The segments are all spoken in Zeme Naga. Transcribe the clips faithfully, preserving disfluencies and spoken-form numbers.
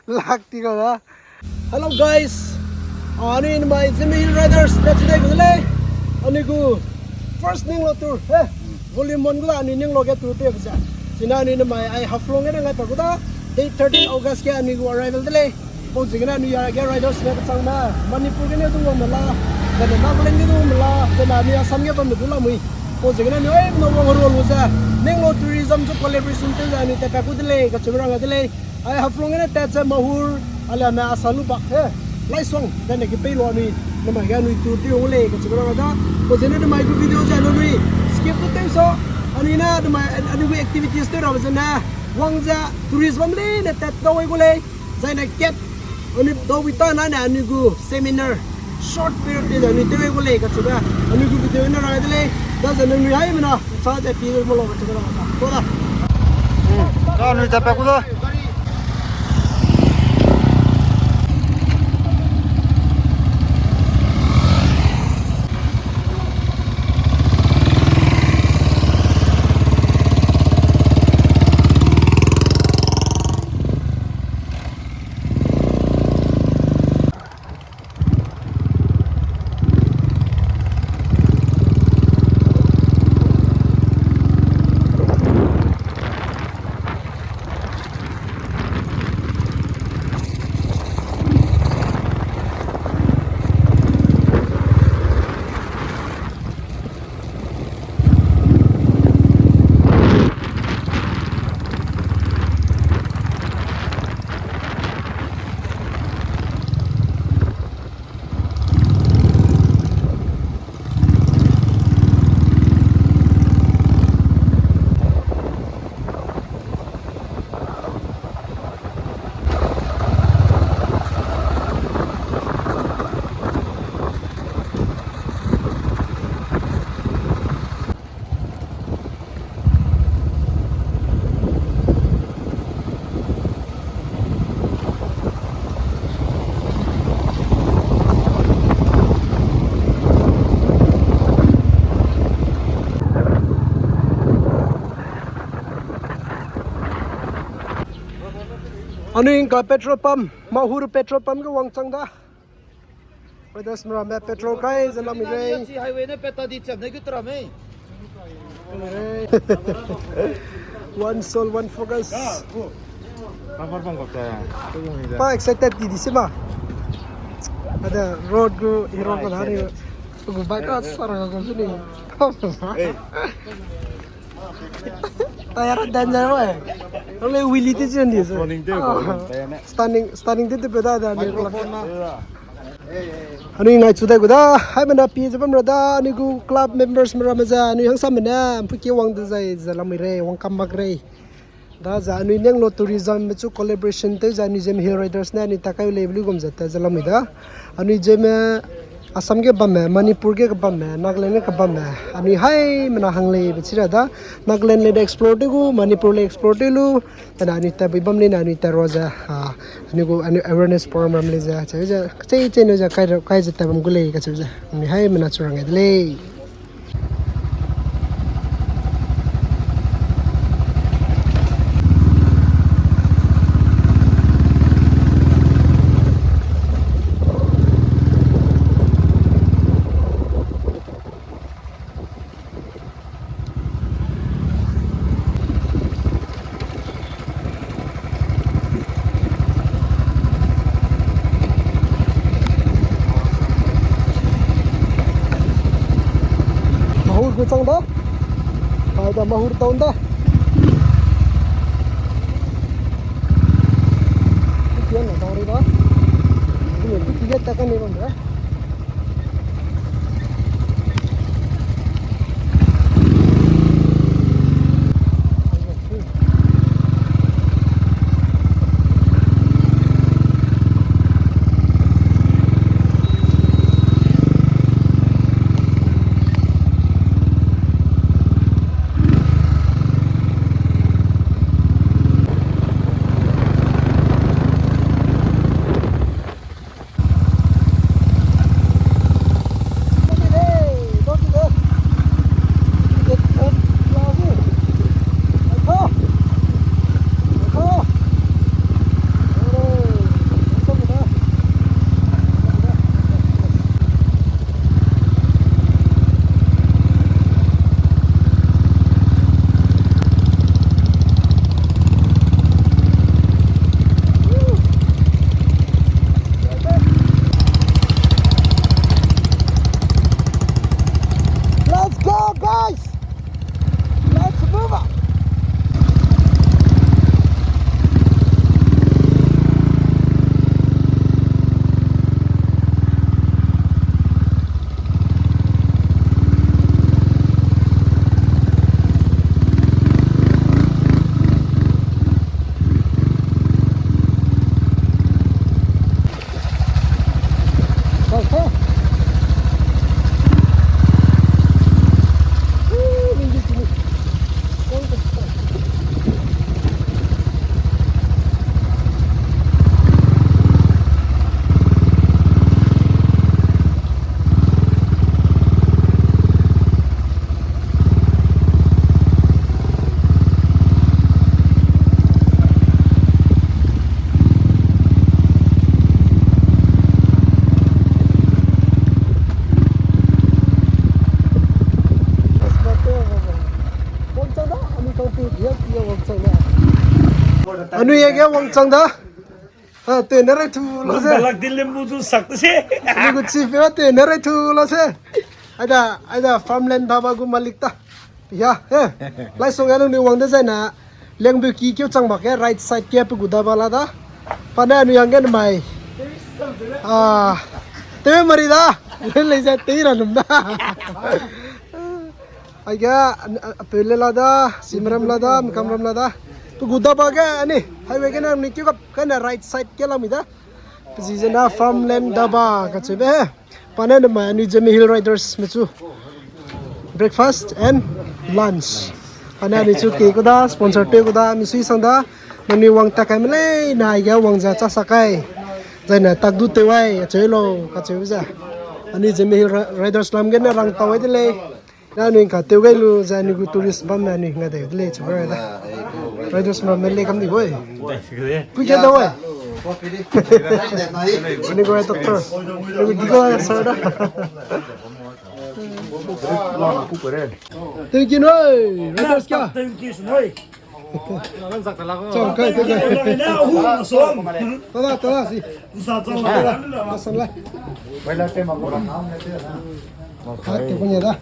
Lak ti ga da. Hello guys. Ani namai Zeme Hill Riders te chidai gu de lei. Ani gu first Nianglo tour. He. Volume one gu da ani Nianglo ge tour pe gu ze. China ani namai ai Haflong ge ngai pa gu da. Date thirteen August ge ani gu arrival de lei. Pau ziegene anui ya ge riders ne kachangme, Manipur gene du wang me la, zene Nagaland ge du wang me la, zene anui Assam ge bam me du lamui. Pau ziegene anui ai mna wang rua lu ze, Nianglo tourism zu collaboration tew ze anui tat pat gu de lei, kacheube rang ga de lei. Ai Haflong gene tat ze Mahur, ale me Asalu bak he, Laisong, zene ke pei lu anui, namai ge anui tour tew wang lei, kacheube rang ga da. Pau ziegene namai gu video ze anui skip gu tew so, anui ne namai, anui gu activities tew rabe zene, wang ze tourist bam leine tat dau ai gu lei. Zaine kat, anui dau wi ta na ne anui gu seminar, short period de anui tew gu lei kacheube, anui gu video ne rai de lei, da zene anui haimena, sa ze pi mo lo kacheube la ta, to da. Hmm, ka anui ta pa ku da. Anui ngka petrol pump, Mahur petrol pump ge wangchang da. Riders meramme petrol kai ze lamui rei. Highway ne peta di cham ne gu tera mei. One soul, one focus. Pa excited di di se ba. Ada road gu hero ko hari. Gu bike ka sara ko sini. Tire danger wa. Only wheelie te chen di se. Stunning, stunning te te pe da da ni ko la. Anui ngai chu dai gu da, haimena pi ze bam ra da, anui gu club members meramme ze, anui hangsame ne, mpuki wang de zai, ze lamui rei, wang kam mak rei. Da ze anui Nianglo tourism me chu collaboration tew ze anui Zeme Hill Riders ne anui takai lei belu gum ze te ze lamui da. Anui Zeme Assam ge bamme, Manipur ge kebamme, Nagaland ge kebamme, anui haimena hang lei be chi ra da. Nagaland le de explore tew gu, Manipur le explore tew lu, tena anui tat bui bam lei na anui tat rua ze, a, anui gu anui awareness program ram lei ze, cheu ze, chei chei ne ze kai ra, kai ze tat bam gu lei kacheu ze, anui haimena chu rang gai de lei. Mahur gu chang da. Pai da Mahur town da. Ticket na dau ri da. Ini ticket ta kan ni bam da. Anui age wangchang da. Ha, tene rai thu la se. Balak di lembu du sak te se. Anui gu chief ya tene rai thu la se. Aida, aida farmland dhaba gu malik ta. Ya, he. Laisong ya nung ni wang de zai na. Lengbu ki keu chang bak ke right side ke pe gu dhaba la da. Pa ne anui hangge mai. Ah, te mari da. Lei zai te ra num da. Aige, a, a, apeu le la da, simram la da, mkamram la da. Pe gu dhaba ge, ani, highway ge na ni keu kap, kane right side ge la mi da. Pe zi ze na farmland dhaba kacheube he. Pa ne numa anui Zeme Hill Riders me chu. Breakfast and lunch. Pa ne anui chu ke ku da, sponsor te ku da, mi sui sang da. Nang ni wang ta kai me lei, na aige wang za cha sa kai. Zai na tak du te wai, acheu lo, kacheube ze. Anui Zeme Hill Ri-, Riders lam ge na rang tau wai de lei. Na anui ka tew gai lu ze anui gu tourist bam me anui nga de le chu gai da. Riders bam me le kam di goi. Ku ke da wai. Anui gu doctor. Anui gu doctor sir da. Thank you noi. Riders ka. Chong kai, chong kai. Tala, tala, si. Asan lai. Hai, te kunya da.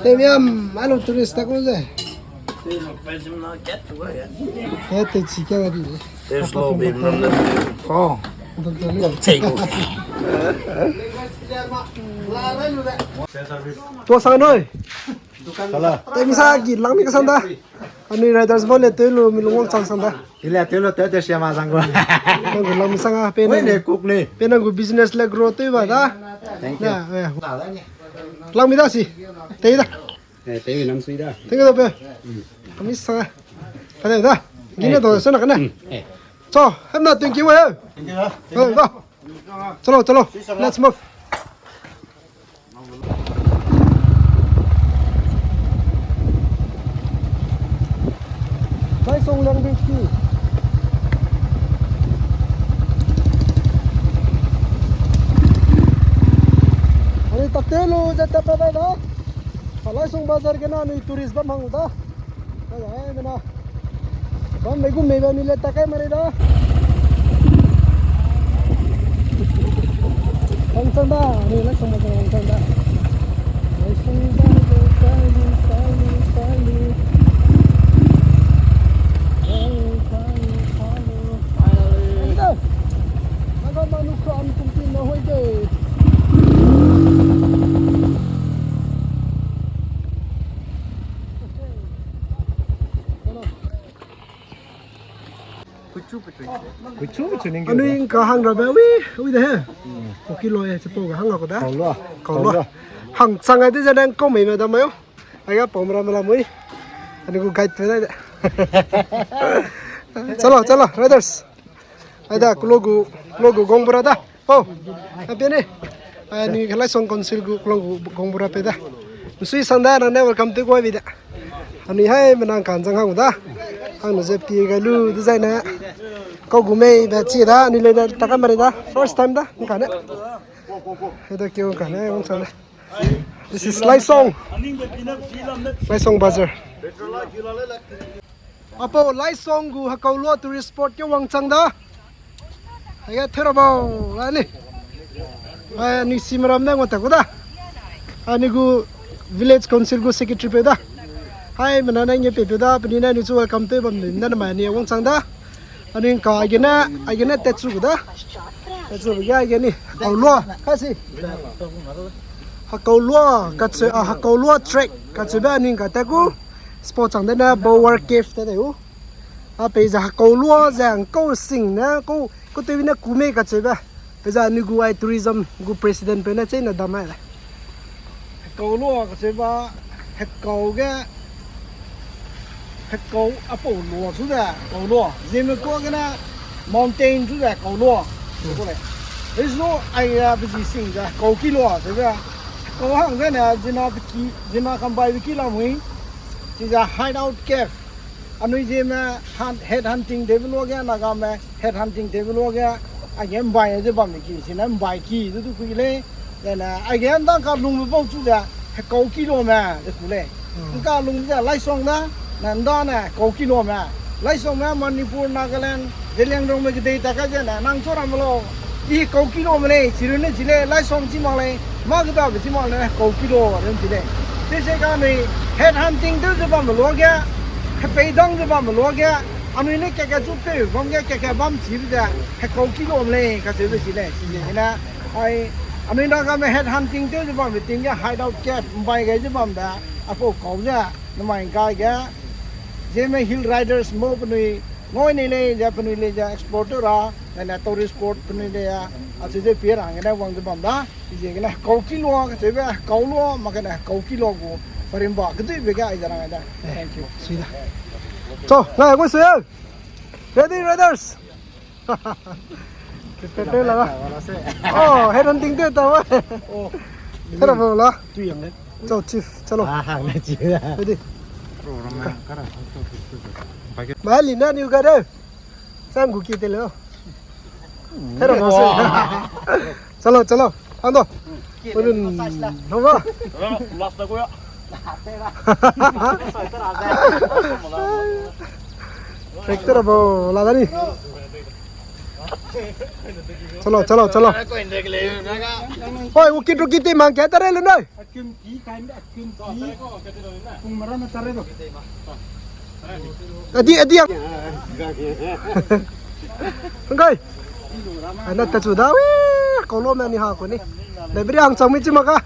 Te miam, alo tourist ta ko ze. He, te chi kya di. Te slow beam ram le. Oh. Te ko. Tua sang noi. Tala. Te misa gi lang mi ka sang da. Anui riders bau le tew lu mi lung wangchang sang da. Ile tew lu tew te siama sang gu. Nang gu lang mi sang a pe nang gu cook ne. Pe nang gu business le grow tew ba da. Thank you. Lang mi da si. Te da. Eh, te mi nam sui da. Thank you da pe. Kami sang a. Ka da. Gine do so na kane. Cho, hem na thank you. Thank you da. Chalo, chalo. Let's move. Laisong lang beki. Ani tak te lu ze tap pa da. Laisong bazar ge na anui tourist bam hang da. Ai, ai, mena. Bam mei gu mei ba ni le ta kai mari da. Wangchang da, ni le song ma wangchang da. Wangchang da, wangchang da. Finally. Naga manu kram kum tin na hoi de. Anui ngka hang rabe, wi, wi de he. Koki lo e, chipau ga hang ko da. Kau lo. Kau lo. Hang chang ai de ze nang kau mei me da mai o. Ai ga pau mera mera mui. Ani gu guide pe da de. Chalo, chalo, riders. Ai da, klo gu, klo gu gong bura da. Oh, happy ne? Ai, ni Laisong Council gu klo gu gong bura pe da. Nsui sang da, nang ne welcome to go bi da. Ani hai menang kan jang hang da. Hang no je pi ga lu design na. Kau gu mei ba chi da, ni le da ta ka mari da. First time da, ngka ne. He da keu ngka ne, ngka ne. This is Laisong. Laisong Bazar. Apo Laisong gu Hakauloa tourist spot ke wangchang da. Haiga thera bau la ni. Ai, ni simram na ngota ko da. Ani gu village council gu secretary pe da. Hai, mena na nge pe pe da, peni na ni chu welcome te bam ni, na mai ni wangchang da. Ani ngka aigene, aigene tetsu gu da. Tetsu gu ya aigene. Hakauloa, kasi. Hakauloa, kache, ah, Hakauloa trek, kache ba ani ngka te gu. Spot chang de na Bower Cave te de u. A peiza Hakauloa ze ngkau sing ne, kau, kau tewi ne kume kache ba. Peiza ni gu ai tourism gu president pe ne chei na dam ai le. Hakauloa kache ba, Hakau ge, Hakau apau lo chu de, Hakauloa. Zeme kua gene mountain chu de, Hakauloa. Ko le. Is no ai ya bezi sing de, Hakau ki lo, de de. Hakau hang de ne, zina beki, zina kambai beki lamui. Chiza hideout cave. Anui zeme hunt, head hunting tewbe lo ge, Nagame head hunting tewbe lo ge, a ge mbai ze bam de ki, zina mbai ki, du du kui le. Then, uh, a ge nda ka lung be bau chu de, Hakau ki lo me, de ku le. Hmm. Nka lung ze Laisong da, na nda ne, Hakau ki lo me. Laisongme Manipur, Nagaland, Zeliangrongme kedei ta ka zene, nang chu ramme lau. I kau kilo me lei, chirune chile, Laisong chi mak lei, ma kedabe chi mak lei, kau kilo ren chile. Tese ka anui head hunting tew ze bamme luage, hepeidang ze bamme luage, anui ne keke chu peu bam ge, keke bam chibe ze, he kau kilo me lei, kacheube chile, chile, ina, ai, anui na game head hunting tew ze bamme ting ge, hideout cave, mbai gai ze bam da, apau kau ze, namai kai ge, Zeme Hill Riders mo penui ngoi nei lei ze penui lei ze explore tew ra, nene tourist spot penui lei a, achu ze pie ra hangge ne wang ze bam da, ziegene kau kilo, kacheube kau lo, mak gene kau kilo gu, parimba, keduibe ge ai ze rang ai da. Thank you. Sui da. So, ngai, go sui. Ready, riders? Pepe la. Oh, head hunting tew ta wa. Oh. Sara bo la. Tu yang le. Chalo, chief, chalo. Ah, hang na chi da. Ready? Ba li na niu ga de. Sam gu ki te lo. Sara bo se. Chalo, chalo. Ando. Massage la. Lo ba. Last na ko ya. Tractor bo la da ni. Chalo, chalo, chalo. Oi, ukit, ukit, te mang kata re lu noi. Akum pi kai, akum pi. Kung mara na tare do. Adi, adi. Engkai. Ana ta chu da wi. Kolo me ni ha ko ni. Da biri ang chang mi chi maka.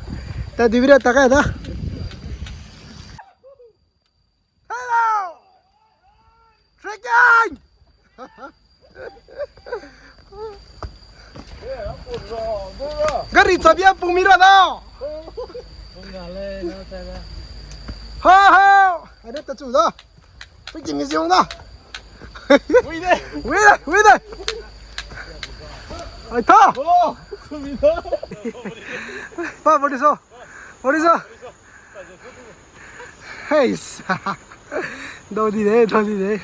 Ta di biri ta kai da. Hello! Trekking! Gari chabi a pung mi ra da. Ha ha. Ade ta chu da. Peki mi ziong da. Ui de. Ui de, ui de. Ai ta. Oh, mi da. Pa, bodi so. Bodi so. Hey, dau di de, dau di de.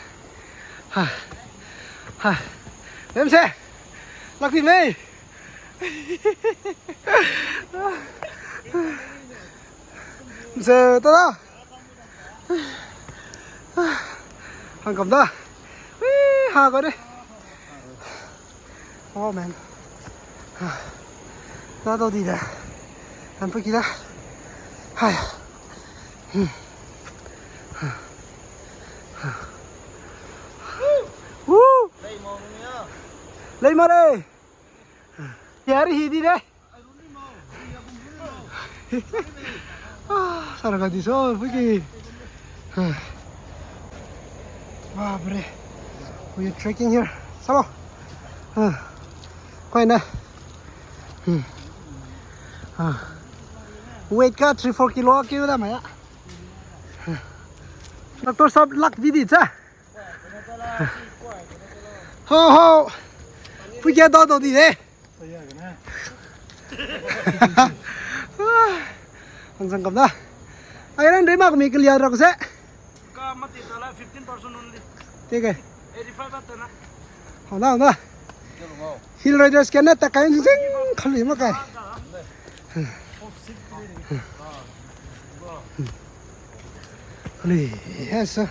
Ha. Ha. Dem se. Lak di mei. Se ta da. Hang kam da. Ui, ha ko de. Oh man. Na dau di da. Am pu ki da. Hai. Hmm. Woo! Lei ma re. Yari hi di re. Ah, sara ka di so, puki. Baap re. We are trekking here. Salo. Koi na. Hmm. Ah. Weight ka three four kilo ki da maya. Doctor sahab lak di di cha. Ho ho. Pui kia da do di de. Ang sang kam da. Ai ran re ma ko mi clear ra ko se. Ka mati ta la fifteen percent only. Thik hai. Eighty-five baht na. Hau na, hau na. Hill riders ke na ta kai zing zing khali ma kai. Khali, yes sir.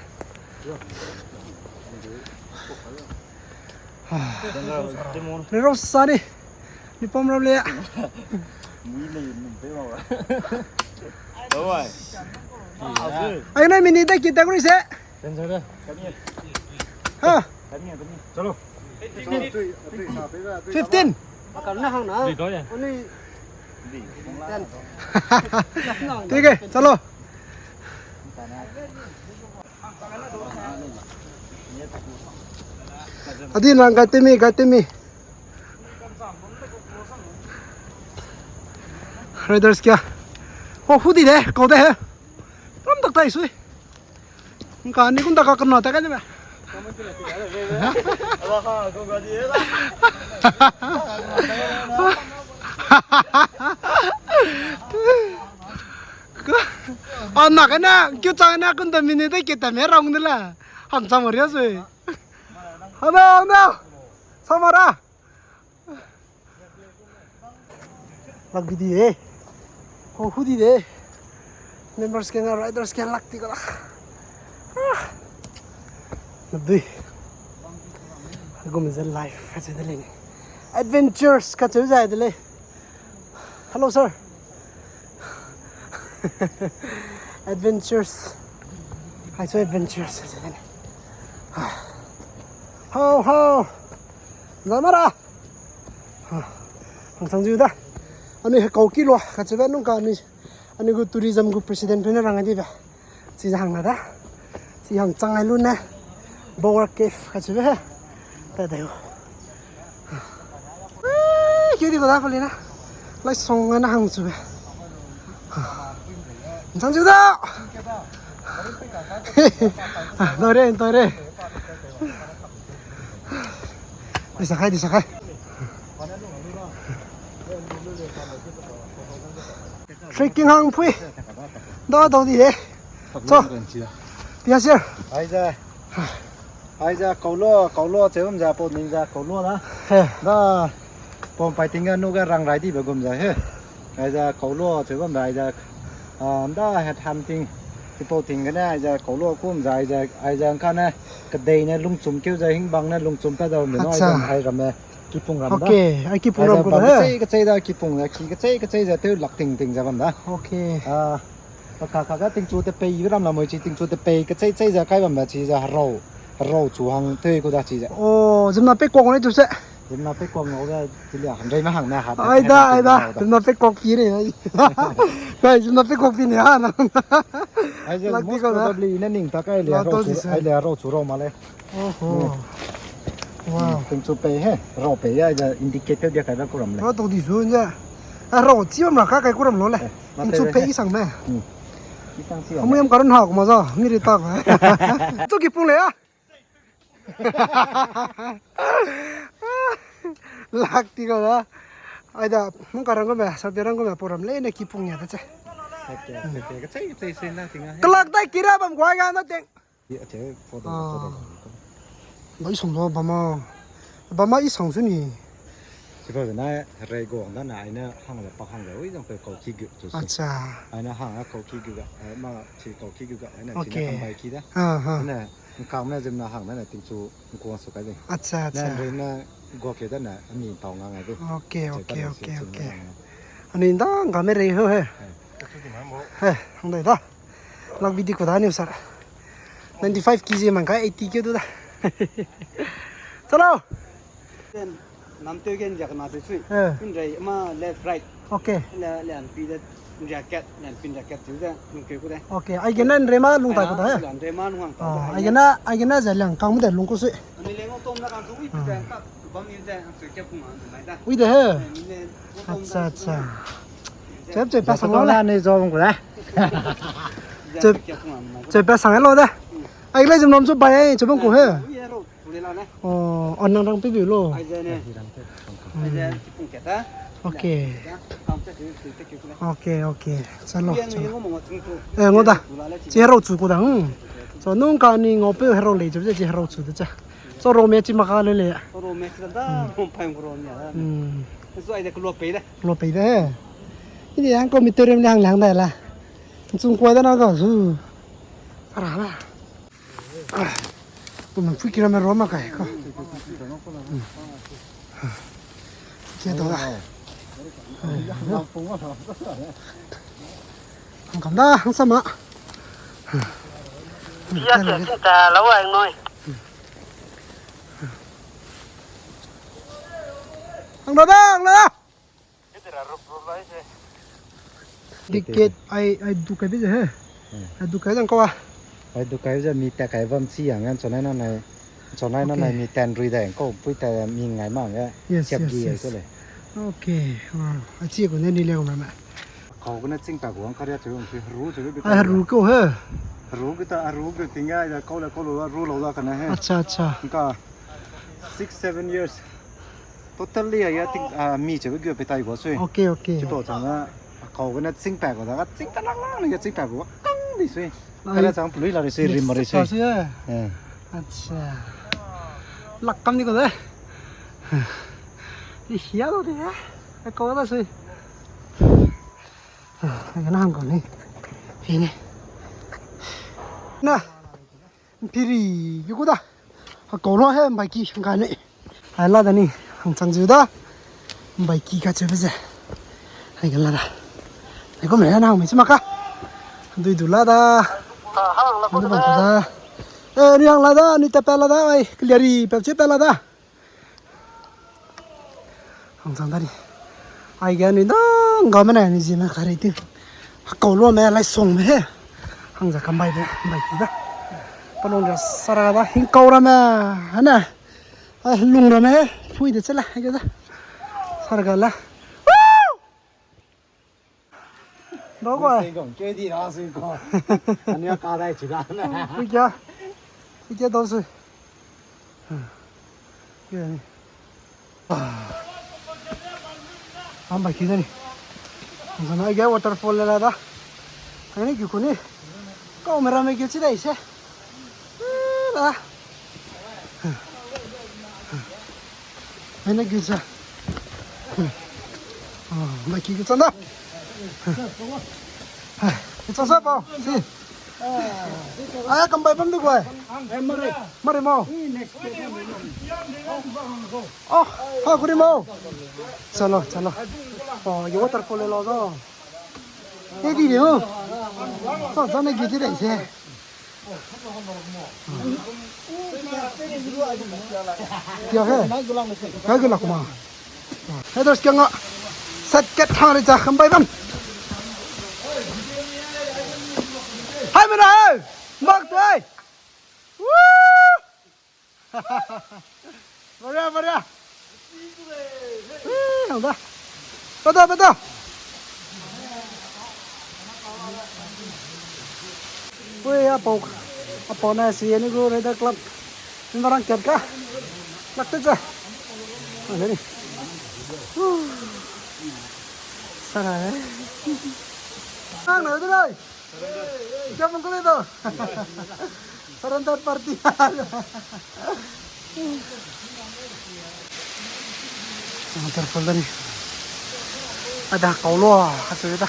Ni ro sa ni. Ni pom ram le. Ai na mini da ki ta guri se. Ha. Chalo. Fifteen. Ten. ठीक है, चलो. Adi nang gai temi, gai temi. Riders kia. Oh, hu di de, kau de he. Ram tak tai sui. Nka ni kun da ka kena ta ka de ba. Ana ka na, kyu chang na kun da minute ke ta me rang de la. Hang chang ria sui. Hana, hana. Samara. Lak bi di de. Ho hu di de. Members ke nga riders ke lak ti ka la. Ah. Dui. Gum ze life kacheu de lei ni. Adventures kacheu zai de lei. Hello, sir. Adventures. Hai so adventures kacheu de lei ni. Hau, hau. Zai mara. Hangchang ziu da. Anui hekau ki lua kacheu be nung ka anui, anui gu tourism gu president pe ne rang ai di be. Chi hang na da. Chi hang chang ai lu ne. Bower Cave kacheu be he. Ta deu. Kiu di ko da ko le na. Lai song na hang chu be. Chang chu da. Dore, dore. Di sa kai, di sa kai. Trekking hang pui. Da dau di de. So. Pia sir. Aize. Aize kaulo, kaulo che bam za po ning za kaulo na. He. Da. Pom pai ting ga nu ga rang rai di be gum za he. Aize kaulo che bam da aize. Ah, da head hunting. Tipo ting ga ne aize kaulo kum za aize, aize angka ne. Kedei ne lungchum keu za hingbang ne lungchum pe za bam de no aize hai ram ne. Kipung ram da. Okay, ai kipung ram ku da. Kachei, kachei da kipung da, ki kachei, kachei za teu lak ting ting za bam da. Okay. Ah, paka ka ga tingchu te pei ram la moi chi tingchu te pei kachei chei za kai bam da chi za harau, harau chu hang teu ku da chi za. Oh, zimna pe kong ne tu se. Zimna pe kong ngau da chi lia, hanrei ma hang na ha. Ai da, ai da. Zimna pe kong pi ne. Kai zimna pe kong pi ne ha na. Ai za most probably ne ning ta kai le harau chu, ai le harau chu rau ma le. Oho. Wow. Tingchu pei he, rau pei ya, ja indicate tew dia kai da kuram le. Rau tau di su nje. A rau chi bam ra ka kai kuram lo le. Tingchu pei isang me. Isang chi. Amu yam karon ha kuma za, mi ri ta. Chu kipung le ya. Lak ti ka da. Ai da, mung karang ko me, sa de rang ko me, poram le ne kipung ya da che. Kalak dai kira bam kwai ga na teng. Ba isong lo bama. Bama isong su ni. Chiba na rei go da na aina hang le pa hang le ui zang pe kau ki gu tu. Acha. Aina hang a kau ki gu ga, ma chi kau ki gu ga aina chi na kambai ki da. Aina nkam na zim na hang na tingchu ngkuang su kai de. Acha, acha. Na rei na go ke da na ani tau nga ngai de. Okay, okay, okay, okay. Ani da ngam rei ho he. He, hang dai da. Lak bidi ko da ni sar. Ninety five K G man ka eighty ke du da. Chalo. Nam teu gen jak na teu sui. Eh. Pin rei ma left right. Okay. Le le an pi de ria kat, le an pin ria kat tu de, nung ke ku de. Okay, ai gen na re ma lung tai ko da. Le an re ma nung ang ta. Ai gen na, ai gen na ze lang kang mu de lung ko sui. Ani le ngau tom na kan tu ui pi de ka bam ni de, ang sui ke pung an mai da. Ui de he. Acha, acha. Chep chep pa sang lo le. Ni zo bang ku da. Chep, chep pa sang lo da. Ai le jum nom chu bai ai chep bang ku he. Oh, on nang rang pe bi lo. Okay. Okay, okay. Chalo, chalo. Eh, ngau da. Chi herau chu ku da. So nung ka ni ngau pe herau lei chu chi herau chu de cha. So rau me chi ma ka le le. Rau me chi da. Rau pai rau me da. So ai de ku lo pe de. Lo pei de. Ini yang ko mi terem liang liang dai la. Chung kuai da na ga zu. Ara la. Pum pui kira me ro ma kai ko. Kia da. Ang kam da, ang sama. Ia se ta la wai noi. Ang da, ang da. Ticket ai, ai du kai bi ze he. Ai du kai zang ko a. Ai du kai ze mi ta kai bam chi yang an chonai na nai. Chonai na nai mi tan rui da ko pui ta mi ngai ma nge. Yes, yes, yes. Okay. Wow. A chi ko ne ni le ko ma ma. Kau ko ne ching ta ko ang karia chu ong si ru chu bi. Ai ru ko he. Ru ko ta ru ko ting ai da ko le ko lo ru lo da ka na he. Acha, acha. Ka six, seven years. Totally a ya ting, ah, mi chebe gu pe tai gu sui. Okay, okay. Chibo chang na, kau gene ching pa gu da, ching ta lang lang ne ching pa gu, kang di sui. Ai. Kada chang pului la ri sui, rim ma ri sui. Yes, sui, eh. Eh. Acha. Lak kam ni ko de. Di hia lo de ya. Ai kau da sui. Ai na hang ko ni. Pi ni. Na. Piri, yu ku da. Kau lo he, mbai ki ga ne. Hai la da ni, hang chang zu da. Mbai ki ka chebe ze. Hai ga la da. Hai ko me na hang me chima ka. Dui du la da. Ndu bang da. Eh, ni hang la da, ni ta pa la da, ai, clear pe che pa la da. Hang chang da ni. Ai ga ni da, ga me na ni zi me ka re ti. Kau lo me lai song me he. Hang za kam bai de, bai ki da. Palong ja sara da, hing kau ra me. Hana. Ai, lung ra me he. Pui de che la, ai ga da. Sara ga la. Dau ko. Sing kong, ke di ra sing kong. Ani ka dai chi da na. Pui kya? Pui kya dau sui. Ke ni. Am ba ki da ni. Zana ge waterfall le la da. Ani ki ku ni. Kau me ra me ki chi dai se. La. Ai, na gilsa. Ah, mai ki gilsa na. Hai, gilsa sa pa. Si. Ai, kam bai bam du guai. Mari mau. Oh, ha, kuri mau. Chalo, chalo. Oh, ye waterfall le lo zo. Ye di de ho. Sa, sa na gilsa dai se. Tia he. Ka gila kuma. Haters kanga. Sat kat thang re cha kham bai bam. Hai mena hai. Mak tu hai. Woo! Maria, Maria. Ih, hang da. Bada, bada. Ui, apau, apau na si, ani gu Rider Club. Ni marang kat ka. Lak te cha. Ah, ni. Woo. Sara, eh. Hang na, de lai. Kya mong kule to? Surrender party. Waterfall da ni. Ada kau lo, ha se da.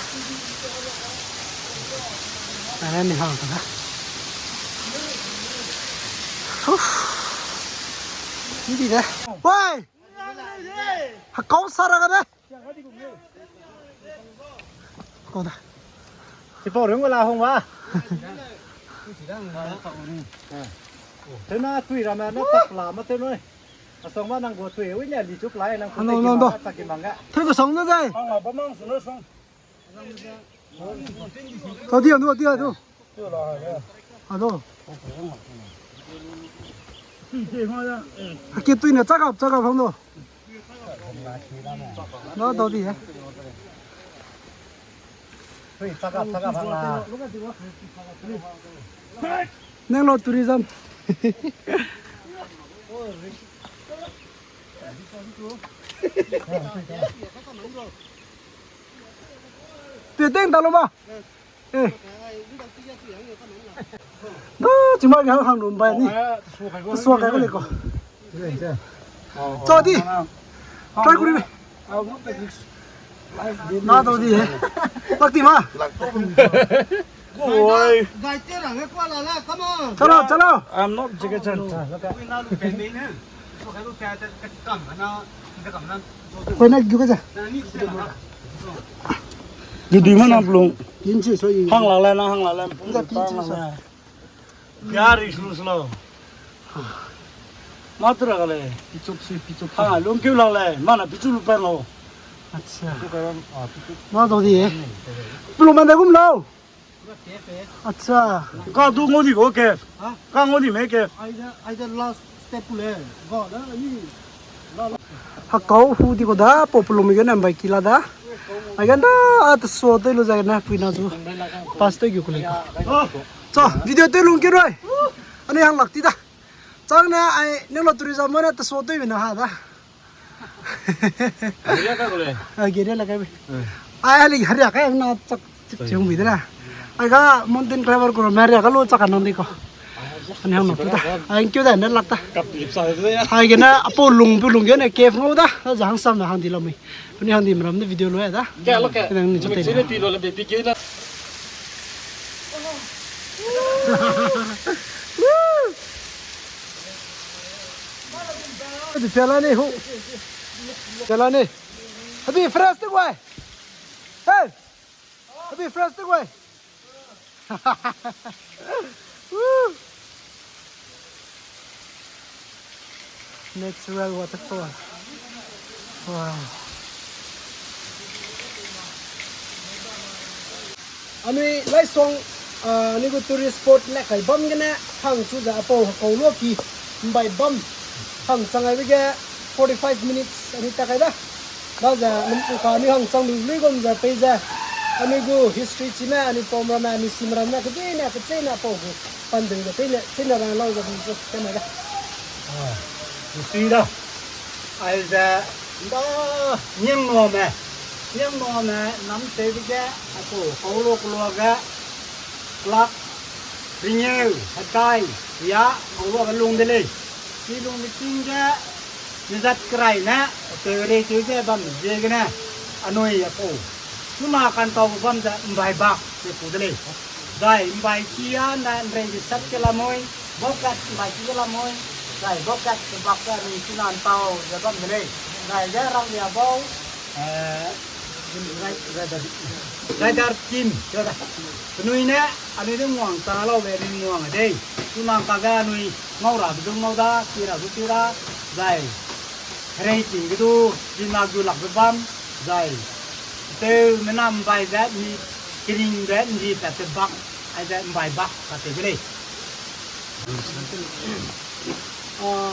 Ada ni hang ta. Uf. Ni di de. Wai! Ha kau sara ga de. Kau da. Chipau rung la hung wa. Tena tui rame na tak la ma te noi. Asong ma nang go tui wi ne li chuk lai nang. Ano, ano, ano. Tak ki mang ga. Tui ko song na dai. Ang ba mang su na song. Tau di, anu, di, anu. Anu. Haki tui ne chakap, chakap hang do. Lo, tau di, eh. Tui chakap, chakap hang na. Neng lo tourism. Te teng ta lo ma. Eh. Da, chima ge hang lum bai ni. Suak kai ko le ko. Cho di. Try kuri. Na to di he. Lak ti ma. Oi. Gai te ra nge kwa la la, come on. Chalo, chalo. I'm not Jackie Chan. Koi na gyu ka ja. Gyu di ma na blung. Kin chi so yi. Hang la la na, hang la la. Nda pi chi so. Yari sulu sulu. Ma tu ra ga le. Pichuk si, pichuk. Ha, lung keu la le. Ma na pichuk lu pen lo. Acha. Ma to di e. Pulu man da gum lo. Acha. Ka du ngo di go ke. Ha? Ka ngo di me ke. Ai da, ai da last step le. Go da ni. Hakau hu di ko da, pau pelum ge ne mbai ki la da. Ai gan da, a te so te lu zai ne, pui na zu. Pass te gu ku le ko. Cho, video te lung ke roi. Ani hang lak ti da. Chang ne, ai, ne lo tourism mo ne te so te mi na ha da. Gere la ka ko le. A, gere la ka bi. Hmm. Ai, ali hari ka na chak. Chuk chiung bi de la. Ai ga mountain climber ko mari ka lo chak ka nang di ko. Ani hang nok tu ta. Ai kyu da ne lak ta. Kap lip sa de ya. Ai ge na apo lung bu lung ge ne cave ngau da. Za hang sam na hang di lo mi. Puni hang di mram de video lo ya da. Kya lo kya? Nang ni chute. Chute pi lo le be pi ge na. Woo! Di chala ni hu. Chala ni. Abi fresh te guai. Hey. Abi fresh te guai. Woo. Natural waterfall. Wow. Anui Laisong, ah, anui gu tourist spot le kai bam gene hang chu ze apau kau lo ki mbai bam hang chang aibe ge forty-five minutes anui ta kai da. Ba ze, num ka anui hang chang lu lui gum ze pei ze. Anui gu history chime, anui pom ramme, anui sim ramme, kedei ne, kechei ne apau gu. Pandui de, pei ne, chei ne rang lau ze, anui chu, chei ne da. Ah, history da. Ai ze, ba, niang no me. Niang no me, nam tei de ge, apau, kau lo kau lo ge. Klak, ringeu, hetai, ya, kau lo ge lung de lei. Chi lung de ting ge, Mizat kerai ne, teu rei teu ze bam ziegene, anui apau. Chuna kantau bam ze mbai bak ze ku de lei. Zai mbai ki a ne nrei de sat ke lamui, bokat mbai ki ke lamui, zai bokat ze bak ze anui chuna ntau ze bam de lei. Zai ze rang ya bau, eh, Rider, rider team, rider. Penui ne, anui de nguang ta lau be, anui nguang a dei. Chuna ka ge anui ngau ra be du ngau da, pi ra du pi ra, zai. Herei ting ge du, pi na gu lak be bam, zai. Teu menam bai ze, mi kering be, ndi pat te bak, ai ze mbai bak, ka te be lei. Ah,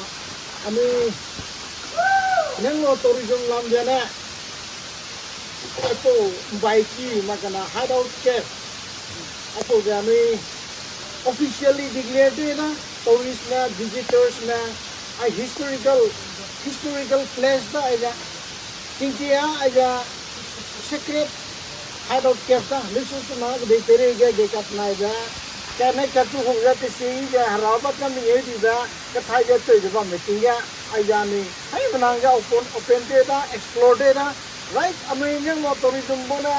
anui, nang lo tourism lam ze ne, apau mbai ki ma kana hideout cave. Apau ze anui officially declare de na, tourist na, visitors na, ai historical, historical place da ai ze. Tingki a ai ze secret hideout cave da, lesu suna kedei pere ge ge kat nai ze. Kane kat chu huk ze te si ge hera ba kam ye di ze, kathai ge cheu ze bam me ting ge, ai ze anui. Hai menang ge open, open de da, explore de da. Right, anui nang lo tourism bo ne,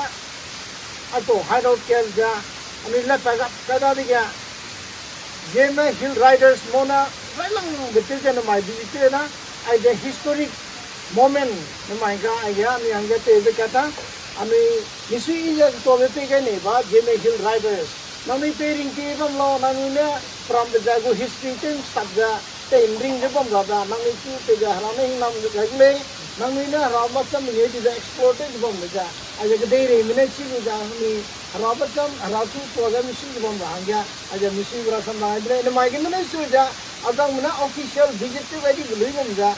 aipau hideout cave ze, anui le pa ga, pa da de ge, Zeme Hill Riders mo ne, railang ge tew ze namai visit tew na, ai ze historic moment namai ga, ai ge anui hangge tewbe kat ta, anui misui i ze tuabe pei gai nei ba, Zeme Hill Riders. Nangnui pei ring ti bam lau, nangnui ne, pram be ze gu history tew stak ze, tei ring ze bam ra da, nangnui chu tei ze hera ne hingnam ze gai gu lei, nangnui ne hera ma cham mengeu di ze explore tew ze bam de ze, ai ze kedei reime ne chi gu ze, anui hera ba cham, hera chu tua ze misui ze bam ra hangge, ai ze misui gu rasam ra ai de lei, namai ge ne su ze, azangme ne official visit tew gai di be lui bam ze,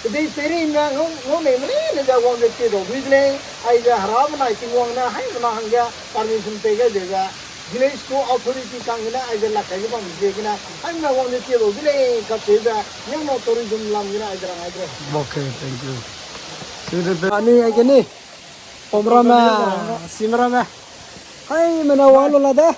kedei peireime ngau, ngau neime leine ze wang ze tie dau dui de lei, ai ze hera benai Tingwang ne hai mena hangge permission pei gai de ze, village gu authority kang gene ai ze lak kai ze bam ziegene, hai mena wang ze tie dau de lei, kacheube, nang lo tourism lam gene ai ze rang ai de lei. Okay, thank you. Anui ai gene, pomramme, simramme. Hai mena wang lu la da.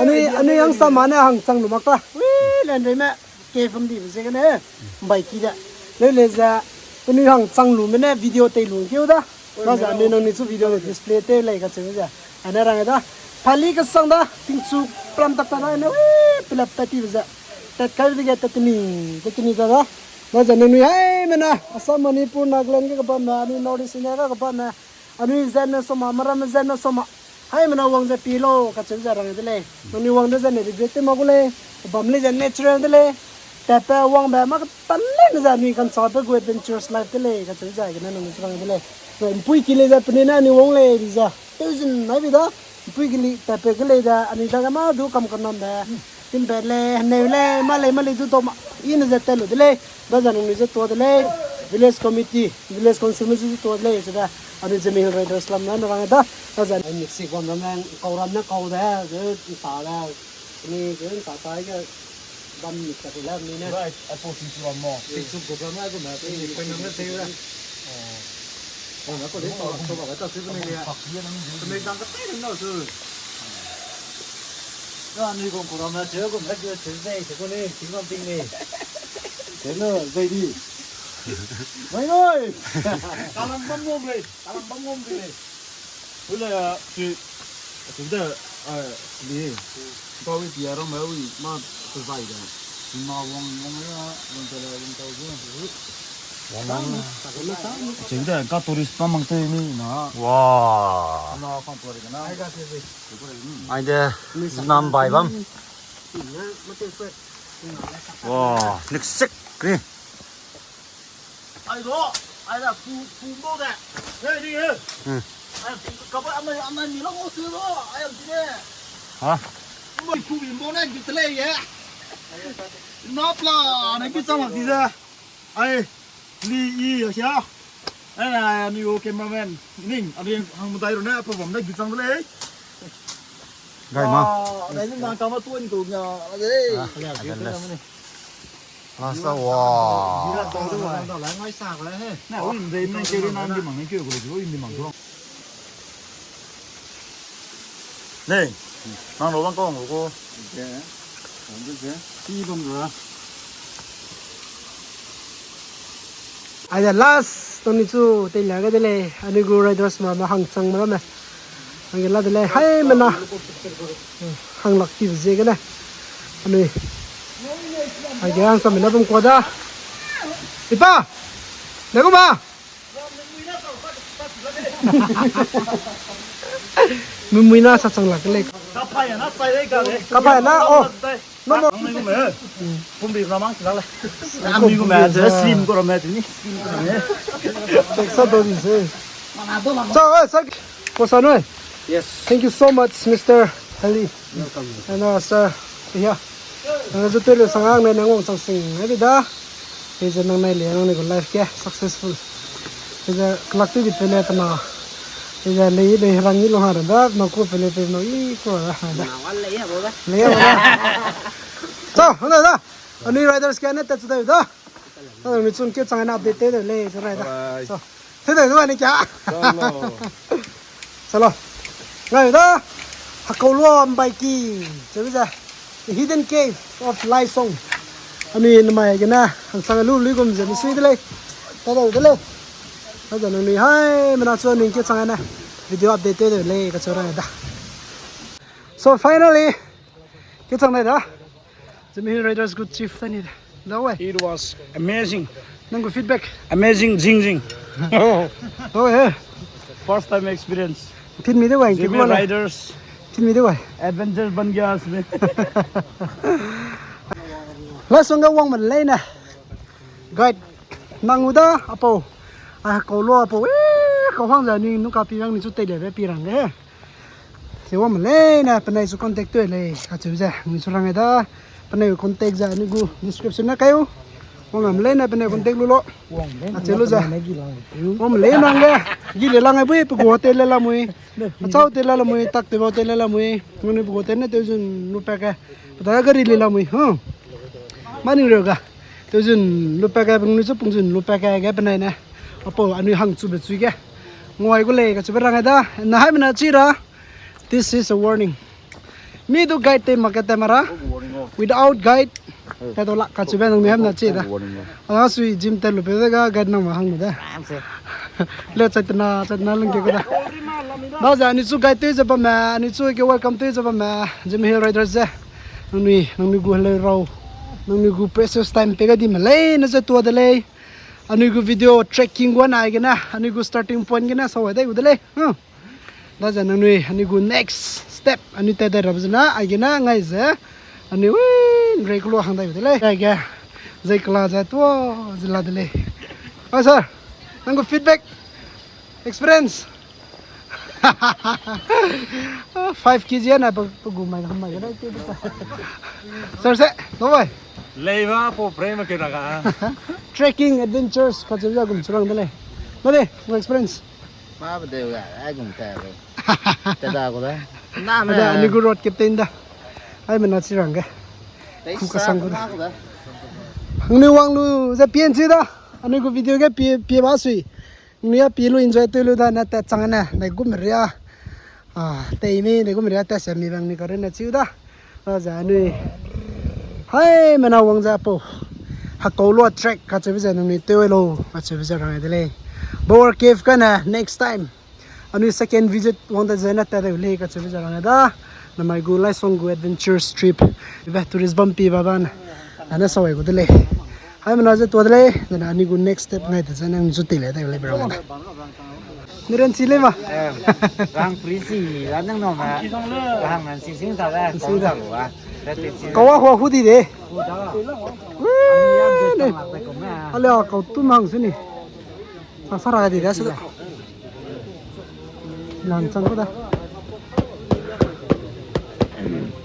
Anui, anui hangsame ne hang chang lu mak ta. Wi, lan reime. Ke fam dibe ziegene, mbai ki de. Leu le ze, penui hang chang lume ne video tei lu keu da. Ba ze anui nangnui chu video de display tew lei kacheu ze. Ane rang da. Pali kasang da, tingchu pram tak ta da ne, wi, pelap tat tibe ze. Tat kai de ge tat teni, tat teni ta da. Ba ze nangnui hai mena, Assam, Manipur, Nagaland ge kabam me, anui North East India ge kabam me. Anui zene soma, meramme zene soma. Hai mena wang ze pi lau, kacheu ze rang de lei. Nangnui wang de zene regret tew mak gu lei. Bam lei ze natural de lei. Tatpe wangbe mak katan leine ze anui kanchabe gu adventurous life de lei, kacheu ze gene nangnui chu rang de lei. Mpui ki lei ze penui ne anui wang lei di ze. Tew zin nai bi da. Mpui ki lei tatpe ke lei de anui dage mâ du kam kanambe. Timbe lei, heneu lei, mâ lei, mâ lei du tau ma. I ne ze tat lu de lei. Ba ze nangnui ze tuâ de lei. Village committee, village council me zu tuâ de lei, chebe. Anui Zeme Hill Riders lam ne rang da. Ba ze. Ai mixi bam ramme, kau ramme kau de, ze nta de. Ni ze nta ta ge bam mix ta la ni ne. Right, aipau tingchu ram mo. Tingchu gu ramme gu me, ni pen ramme te ra. Oh, na ko de to, to ba ta su ne ya. Pak ye nang. Ni dang ka te no su. Ra ni gu kau ramme che gu me ge che ze, che gu ni, ting ram ting ni. Che no, ze di. Mai noi. Kalang bam ngom lei, kalang bam ngom lei. Ule, si, si de, eh, li. Ba wi pia ram wi ma, se zai de. Wang wang. Cheu de, ka tourist pa mang te ni na. Wa. Ai de, nam bai bam. Wa, nik sik ni. Ai do, ai da pu, pu bo de. Hey, ni, hey. Hmm. Ai, pu, ka ba, ama, ama ni lo mo tu lo. Ai, am ti de. Ha? Mo pu bi mo na gi te le ye. Na pla, na gi chang mak ti de. Ai, li i, ya sia. Ai, na, ni o cameraman. Ning, abi hang mo dai ro na, pa bam na gi chang de le. Gai ma. Ah, na ni na ka ma tuan ko nya. Ai, ah, ya, ya, ya. Lasa wa. Nei, nang lo bang kau ngau ko. Aide last, toni chu teilia ga de lei, anui gu riders ma, ma hangchang ma ramme. Hangge la de lei, haimena. Hanglak tibe ziegene. Anui. Aige hangchang mena bam kua da. Ipa! Lego ma! Mimui na sa chang lak lei. Kapai na, oh. No, no. Ang ni gu me. Pumbi na mang sila le. Ang ni gu me, je slim ko me ni. Sa do ni se. So, eh, sir. Ko sa noi. Yes. Thank you so much, Mister Ali. Welcome. And, uh, sir, yeah. Nang zu telu sang ang ne nang wang sang sing. Abi da. Eze nang nai le nang ne gu life ke successful. Eze kelak tu di pele tena. Eze lei lei rang ni lo ha da, na ku pele pe no i ko da. Na wa lei ya bo da. Lei ya bo da. So, hang da. Anui riders ke ne tat chu da da. Anui chun ke chang na update te de lei, so riders. Bye. So. Te de du ni kya? Chalo. Chalo. Ngai da. Hakau lua mbai ki. Chebi ze. The Hidden Cave of Laisong. Anui namai gene hangsang lu lu gum ze mi sui de lei. Ta de de lei. Ta de nui haimena chu anui ke chang ne. Video update te de lei ka chu ra da. So finally, ke chang ne da. Zeme Hill Riders gu chief tani da. Da wai. It was amazing. Nang gu feedback. Amazing, zing zing. Oh, eh. First time experience. Tin mi de wai, Zeme Riders. Tin mi de wai. Adventure ban gaya isme. Laisong ga wang ma lei na. Guide. Nang u da, apau. Ah, kau lo apau. Eh, kau hang za ni nu ka pi rang ni chu tei le be pi rang ge. Se wang ma lei na, penai su contact tu lei, kacheu ze, ni su rang da, penai contact ze, ni gu description na kai u. Wang ma lei na, penai contact lu lo. Acheu lu ze. Wang ma lei nang ge, gi le lang ai bui, pe gu hotel le la mui. Achau hotel le la mui, tak te hotel le la mui. Nang ni pe gu hotel ne te zun lu pa ke. Pe ta gari le la mui, huh? Mani reu ga. Te zun lu pa ke, pung ni su pung zun lu pa ke, ge penai ne. Apau, anui hang chu be chui ge. Ngoi gu lei, kacheu be rang da. Na haimena chi ra. This is a warning. Mi du guide te market te mara. Without guide, te do la kacheu be nang mi hem na chi da. Ana sui gym te lu pe de ga guide nang ma hang de. Le chat na, chat na lung ke ko da. Da za ni chu guide te ze ba ma, ni chu ke welcome te ze ba ma. Zeme Hill Riders ze. Nang ni, nang ni gu hello rau. Nang ni gu precious time pe ga di ma lei, na ze tua de lei. Anui gu video trekking gu na ai gene, anui gu starting point gene, sa wai dai gu de lei. Hmm. Da ze nangnui, anui gu next step, anui tat dai rabe zena, aigene ngai ze, anui, ui, nrei kelu hang dai de lei. Aige, zai kela ze tuâ ze la de lei. Ah, sir, nang gu feedback, experience. Five K G na pe, pe gu mai, mai gene, sir, se, no boy. Lei ba, po prei ma ke ra ga. Trekking adventures, kacheu ze gum churang de lei. No de, nang experience. Ma ba de ga, ai gum ta be. Te da gu da. Na me. Ada, anui gu road captain da. Ai mena chi rang ge. Ku kasang gu da. Anui wang lu ze pien chi da. Anui gu video ge pie, pie ba sui. Anui a pie lu enjoy te lu da na ta chang ne. Na gum ria. Ah, tei mi, na gum ria ta se mi bang ni ka re na chi da. Aze anui. Hai, mena wang ze apau. Hakau lua trek, kacheu be ze nangnui tew lo, kacheu be ze rang de lei. Bower Cave kane, next time. Anui second visit wang da ze na ta de lei, kacheu be ze rang da. Namai gu Laisong gu adventures trip. Be tourist bam pi ba ban. Ane sawai gu de lei. Haimena ze tua de lei, zene anui gu next step ngai te ze nang zu tei le de lei bra da. Ni ran chi lei ma. Rang pri si, ra nang no ma. Rang nan sing sing ta le, kong za lu a. Kawa hua hu di de. Hu da. Wee, ne. Ale a kau tu mang su ni. Sa sa ra di da su da. Lan chang ko da.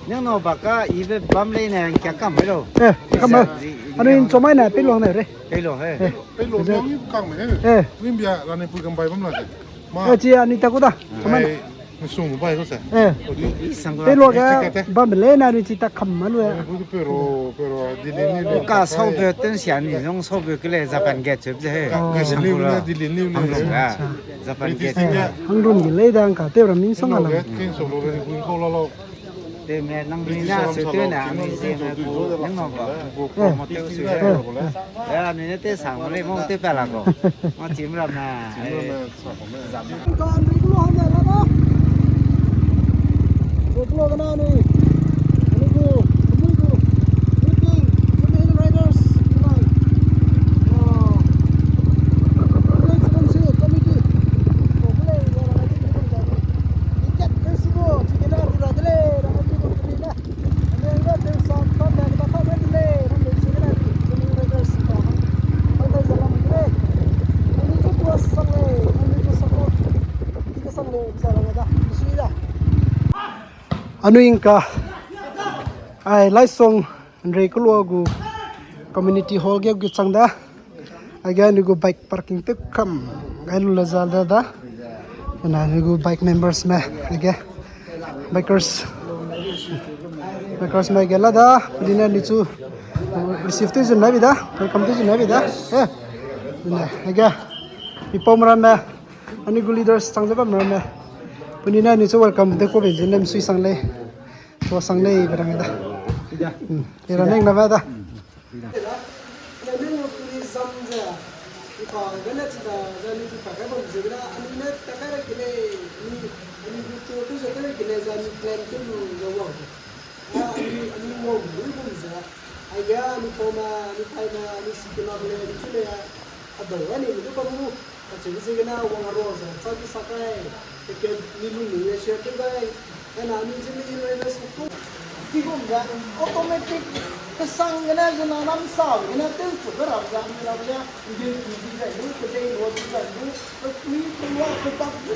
Nang no baka ibe bam lei ne kya kam lo. Eh, kam lo. Anui nchomai na pei luang ne re. Pei luang he. Pei luang ni kam he. Eh. Ni bia la ne pu kam bai bam la de. Ma. Eh, chi anui ta ko da. Chomai na. Ai, nchomai bai ko se. Eh. Pei luang ga bam lei na anui chi ta kam ma lu. Ai, bu tu pero, pero, di le ni le. Ka sau be ten sia ni, zong sau be ke le Japan gate chep ze he. Ka, ka sau be ne di le ni le. Japan gate. Hang run ge lei dang ka te ra min song a la. Te me nang ni na se te na ni se me bu nang no ba. Bu ko mo te se. Ya ni ne te sang mo le mo te pa la ko. Mo chim ram na. Anui ngka, ai, Laisong, Nrei Kelua gu community hall ge gu chang da. Aige anui gu bike parking tew kam gai lu le za da da. Ena anui gu bike members me, aige bikers, bikers me ge la da. Pudi ne anui chu receive tew zun na bi da, welcome tew zun na bi da. Eh, ne, aige mi pau meramme, anui gu leaders chang ze bam meramme. Pudi ne anui chu welcome tew ko be zun ne msui sang lei. Tua sang lei be rang da. Ida. Hmm. Ira neng na ba da. Ida. Ira neng lo tourism ze. Ipa gana chida, zani tu pa kai bam ze gana, ani na ta kai ra kile, ani, ani tu tu tu ze kai ra kile, zani plan tu lu ze wang. A, ani, ani mo lu bam ze. Ai ga, ani pau ma, ani pai ma, ani siki ma le, ani chu le. A dau ani lu bam lu. Achu ziegene wang aro ze, chang di sa kai, ticket ni lu lu le share tew gai. Ena ni Zeme Hill Riders ku. Ki gum ze, automatic, kesang gene zena nam sa gene tew chu ge ram ze, mi ram ze, ngeu ki di gai lu, kedei lo di gai lu, pe kui, pe wa, pe bak di,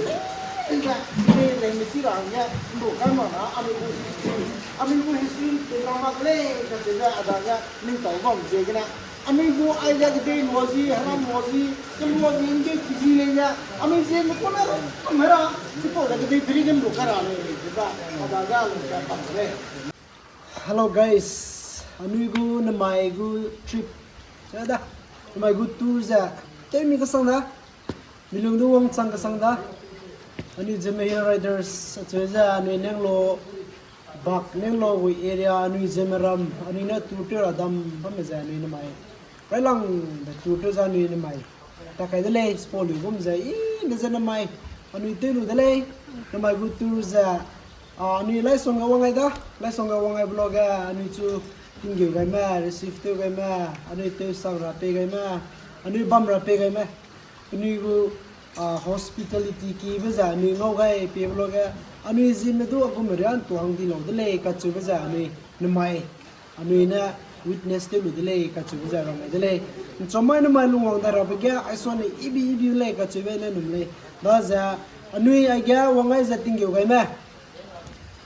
di gai, kedei lei mi chi ra hangge, ndu kai ma na, ami gu history, ami gu history, pe ram mak lei, kacheu ze, a dage, ning tau bam ziegene. Anui gu aize kedei luazi, hera luazi, keluazi nge kizi lei ze, anui Zeme kune ram hera, chipau ze kedei peri gen lu kai ra lei, ze ba, a dage lu kai bam lei. Hello guys, anui gu namai gu trip, ze da, namai gu tour ze, tew mi kesang da, milung du wangchang kesang da, anui Zeme Hill Riders, acheu ze anui nenglo, bak nenglo gu area, anui Zeme ram, anui ne tour tew ra dam, bamme ze anui namai. Railangbe tour tew ze anui namai. Ta kai de lei, sport lui gum ze, i, ne ze namai. Anui tew lu de lei, namai gu tour ze, a, anui Laisong ge wang gai da, Laisong ge wang gai vlog ge, anui chu tinggeu gaime, receive tew gaime, anui tew sang ra pei gaime, anui bam ra pei gaime. Anui gu, a, hospitality kibe ze anui ngau gai pei vlog ge, anui Zeme du a gume riantu hang di lau de lei kacheube ze anui namai, anui ne witness tew lu de lei kacheube ze rang gai de lei. Nchomai namai lungwang dai rabe ge, aisone ibi ibi lei kacheube ne num lei. Daze, anui aige wang gai ze tinggeu gaime.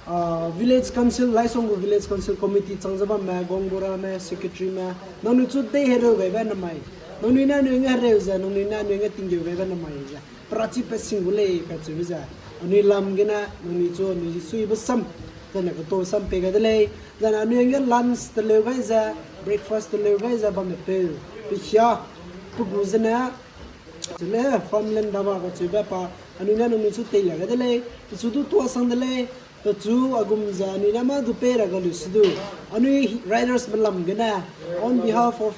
A, Village Council, Laisong gu Village Council Committee chang ze bamme, Gongburame, Secretaryme, nangnui chu dei hereu gaibe namai. Nangnui ne anui nge hereu ze, nangnui ne anui nge tinggeu gaibe namai ze. Perachi pe sing gu lei kacheube ze. Anui lam gene, nangnui chu anui suibe sam, zane keto sam pei gai de lei. Zane anui nge lunch teleu gai ze, breakfast teleu gai ze bamme peu. Pehia, pe gu zene, chule farmland daba kacheube pa, anui ne nangnui chu teilia gai de lei. Pechu du tuasang de lei. Pechu a gum ze anui ne mâ du pei ra ga lu se du. Anui riders be lam gene, on behalf of,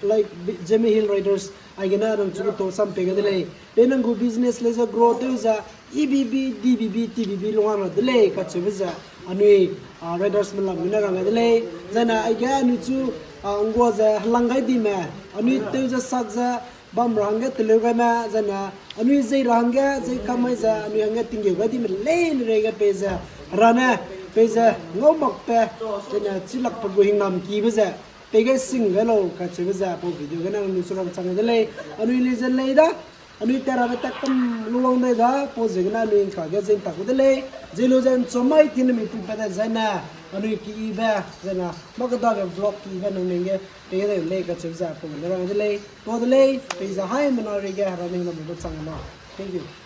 like, Zeme Hill Riders, aigene nang chu keto sam pei gai de lei. Pe nang gu business lei ze grow tew ze, E B B, D B B, T B B lung hang ra de lei kacheube ze. Anui, a, riders me lam gene rang gai de lei. Zane aige anui chu, A, nggua ze helang gai dime, anui tew ze sak ze bam ra hangge teleu gaime, zene anui zei ra hangge, zei kam mai ze anui hangge tinggeu gai dime leine reige peize, Hera ne peize ngau makbe, zene chilakbe gu hingnam kibe ze pei gai sing gai lau kacheube ze pau video gene anui chu rang chang de lei. Anui lei ze lei da, anui tat rabe tat kam luwang dai da, pau ziegene anui ngka ge ze ntak gu de lei. Zei lu ze nchu mai tinemi puipat dai zaine, anui keyibe, zene mâ kedage vlog keyibe nangnui ge pei gai dai lei kacheube ze pau gene rang de lei. Tuâ de lei, peize haimena reige Hera ne hingnam gu chang lau. Thank you.